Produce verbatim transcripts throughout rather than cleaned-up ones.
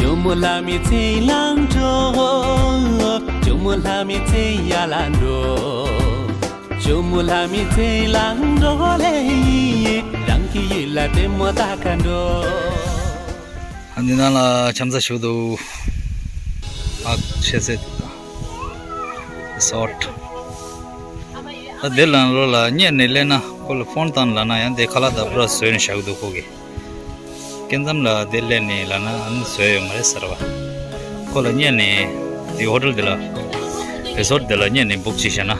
ཇོ་མོ་ལྷ་མོའི་ཚེ་ལང་འགྲོ། ཇོ་མོ་ལྷ་མོའི་ཚེ་ཡར་ལ་འགྲོ། ཇོ་མོ་ལྷ་མོའི་ཚེ་ལང་འགྲོ་ལེ། རང་གི་ཡུལ་ལ་ལྟད་མོ་ལྟ་ག་འགྲོ། ཨ་འདི་ནང་ལ་འཆམ་ས་ཞུ་འདུག་ཨ་ཆེ་སེ་འདུག་ད་སོར་ད་དེ་ལ་ལོ་ལ་གཉེར་ནས་སླེབས་ན་ཁོ་ལ་ཕོན་བཏང་ལབ་ན་ཡང་དེ་ཁ་ལག་ད་པུ་ར་བཟོས་ནས་བཞག་འདུག་ཁོ་གིས། སྐྱེ་མཚམས་ལ་དེ་སླེབས་ནས་ལབ་ན་ཨ་ནི་བཟོས་ཡོད་མ་རེད་ཟེར་བ། ཁོ་ལ་གཉེར་ནས་དེ་ཧོ་ཊེལ་དེ་ལ་རི་སོར་དེ་ལ་གཉེར་ནས་བུག་ཅིག་བྱས་ན།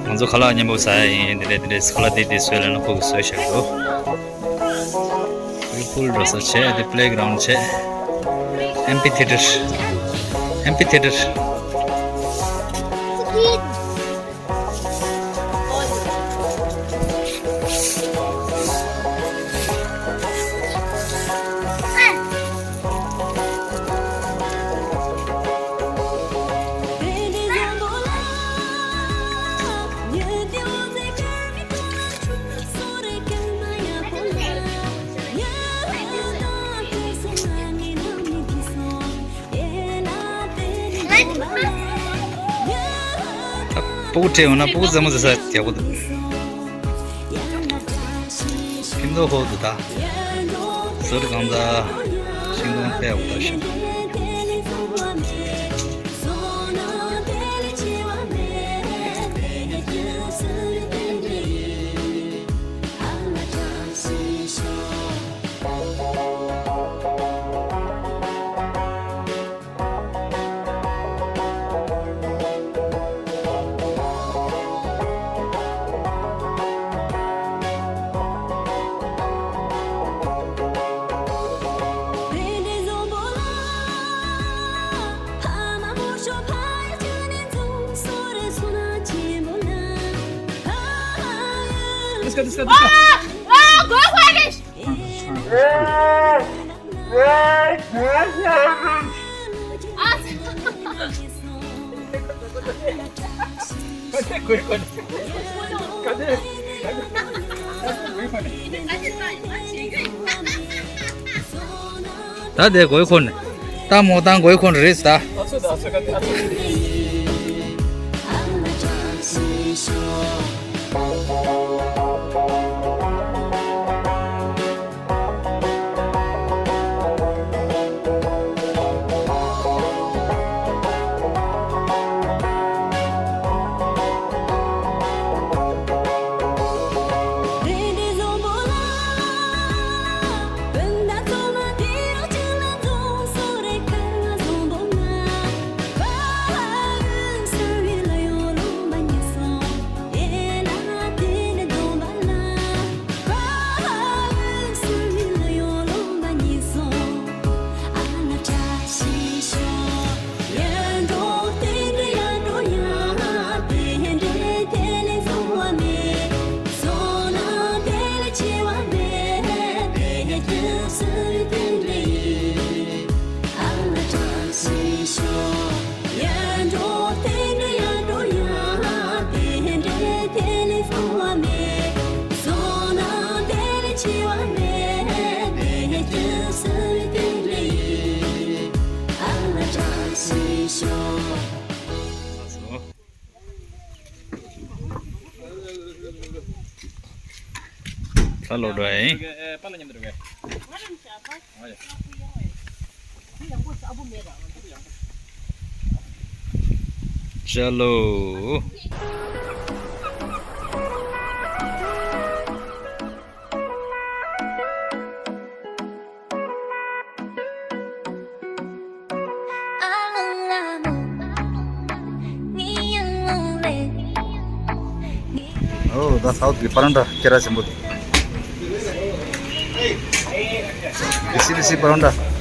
ང་ཚོ་ཁ་ལག་མཉམ་པོ་ཟ་ཡ་ཡིན་དེ་འདྲས་དེ་འདྲས་ཁ་ལག་དེ་དེ་བཟོས་ལབ་ན་ཁོ་གིས་བཟོས་བཞག་འདུག་སི་ཝི་མི་པུལ་འགྲོ་ས་བྱས་དེ་པི་ལེ་གྷི་རའུན་ཌི་བྱས། ཨེམ་ཕི་ཐེ་ཊར། ཨེམ་ཕི་ཐེ་ཊར། སྤུ་གུ་སྤྲད་འོང་ན་སྤུ་གུ་རྩེད་མོ་རྩེ་ས་རྒྱག་པོ་འདུག་ཕིན་ཏོ་ཧོ་འདུག་ད། ཟུར་གང་ཟ་ཤིང་སྡོང་ཕལ་བ་ད་ཤིང་། ད་དེ་གོས་ཁོ་ནས་ད་མོ་དང་གོས་ཁོ་ནས་རེད་ད། ད་ལོག་འགྲོ་ཡིན། ཅ་ལོ། ཨོ་ད་སའུཐ་གི་པ་རོན་ཊ་སྐད་གྲགས་ཆེན་པོ་འདུག་ལི་སི་ལི་སི་པ་རོན་ཊ།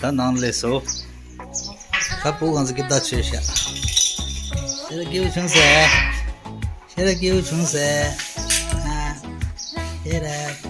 ད་ནང་སླེབས་སོང་། ད་བུ་གང་ཚོ་སྐྱིད་ད་ཆོས་ཤ། ཤེས་ར་སྐྱིད་བྱུང་ཟེ། ཤེས་ར་སྐྱིད་བྱུང་ཟེ། ཨ། ཤེས་ར།